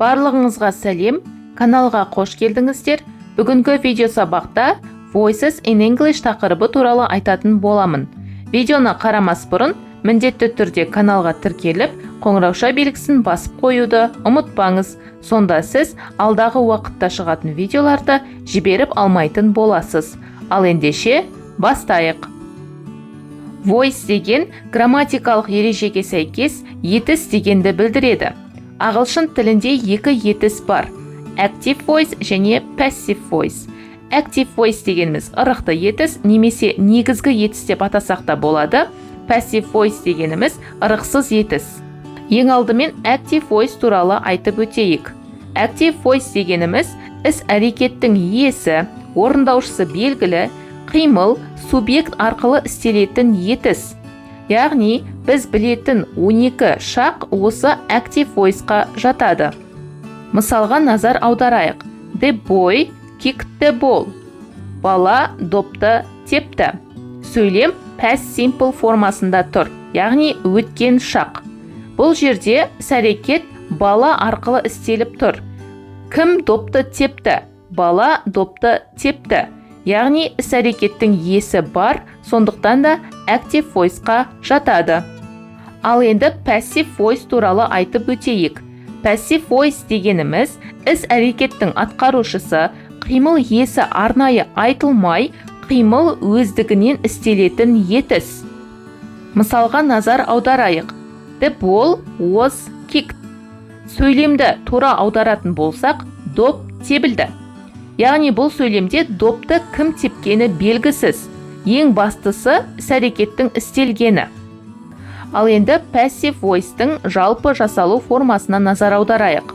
Барлығыңызға сәлем! Каналға қош келдіңіздер! Бүгінгі видео сабақта Voices in English тақырыбы туралы айтатын боламын. Видеоны қарамас бұрын міндетті түрде каналға тіркеліп, қоңырауша белгісін басып қоюды ұмытпаңыз. Сонда сіз алдағы уақытта шығатын видеоларды жіберіп алмайтын боласыз. Ал ендеше бастайық. Voice деген грамматикалық ережеге сәйкес етіс дегенді білдіреді. Ағылшын тілінде екі етіс бар: active voice және passive voice. Active voice дегеніміз ырықты етіс немесе негізгі етіс деп атасақ та болады. Passive voice дегеніміз ырықсыз етіс. Ең алдымен active voice туралы айтып өтейік. Active voice дегеніміз іс әрекеттің иесі, орындаушысы белгілі, қимыл субъект арқылы істелетін етіс. Яғни біз білетін 12 шақ осы active voice-қа жатады. Мысалға назар аударайық. The boy kicked the ball. Бала допты тепті. Сөйлем past simple формасында тұр, яғни өткен шақ. Бұл жерде іс-әрекет бала арқылы істеліп тұр. Кім допты тепті? Бала допты тепті. Яғни іс-әрекеттің иесі бар, сондықтан да active voice-қа жатады. Ал енді passive voice туралы айтып өтейік. Passive voice дегеніміз іс әрекеттің атқарушысы, қимыл иесі арнайы айтылмай, қимыл өздігінен істелетін етіс. Мысалға назар аударайық. The ball was kicked. Сөйлемді тура аударатын болсақ, доп тебілді. Яғни бұл сөйлемде допты кім тепкені белгісіз. Ең бастысы іс әрекеттің істелгені. Ал енді passive voice-тің жалпы жасалу формасына назар аударайық.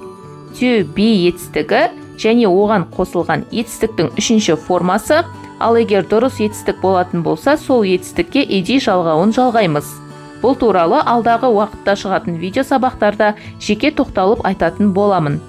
To be етістігі және оған қосылған етістіктің үшінші формасы, ал егер дұрыс етістік болатын болса, сол етістікке ed жалғауын жалғаймыз. Бұл туралы алдағы уақытта шығатын видео сабақтарда жеке тоқталып айтатын боламын.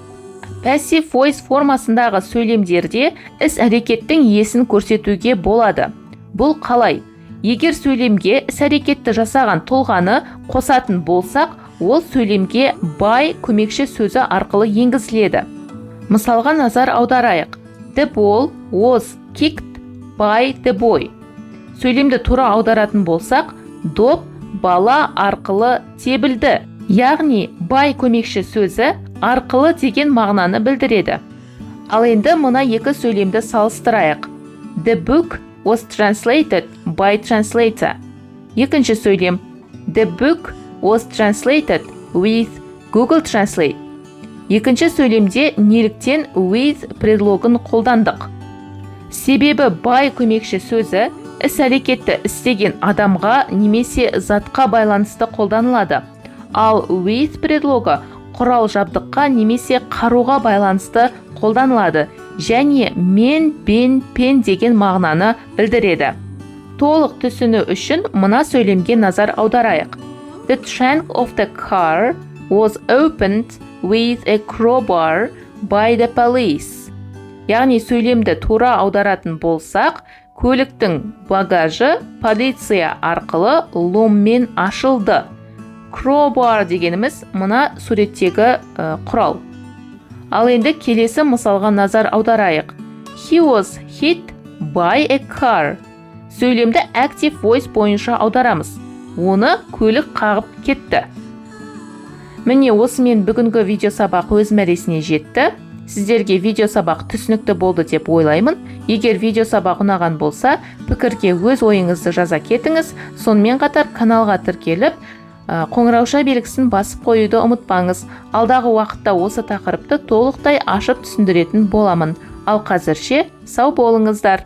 Passive voice формасындағы сөйлемдерде іс әрекеттің иесін көрсетуге болады. Бұл қалай? Егер сөйлемге іс әрекетті жасаған тұлғаны қосатын болсақ, ол сөйлемге by көмекші сөзі арқылы енгізіледі. Мысалға назар аударайық. The ball was kicked by the boy. Сөйлемді тура аударатын болсақ, доп бала арқылы тебілді. Яғни by көмекші сөзі арқылы деген мағынаны білдіреді. Ал енді мына екі сөйлемді салыстырайық. The book was translated by translator. Екінші сөйлем: The book was translated with Google Translate. Екінші сөйлемде неліктен with предлогын қолдандық? Себебі by көмекші сөзі іс әрекетті істеген адамға немесе затқа байланысты қолданылады. Ал with предлогы құрал жабдыққа немесе қаруға байланысты қолданылады және мен, бен, пен деген мағынаны білдіреді. Толық түсіну үшін мына сөйлемге назар аударайық. The trunk of the car was opened with a crowbar by the police. Яғни сөйлемді тура аударатын болсақ, көліктің багажы полиция арқылы ломмен ашылды. Crowbar дегеніміз мына суреттегі құрал. Ал енді келесі мысалға назар аударайық. He was hit by a car. Сөйлемді active voice бойынша аударамыз. Оны көлік қағып кетті. Міне, осымен бүгінгі видео сабақ өз мәресіне жетті. Сіздерге видео сабақ түсінікті болды деп ойлаймын. Егер видео сабақ ұнаған болса, пікірге өз ойыңызды жаза кетіңіз. Сонымен қатар каналға тіркеліп, қоңырауша белгісін басып қоюды ұмытпаңыз. Алдағы уақытта осы тақырыпты толықтай ашып түсіндіретін боламын. Ал қазірше сау болыңыздар.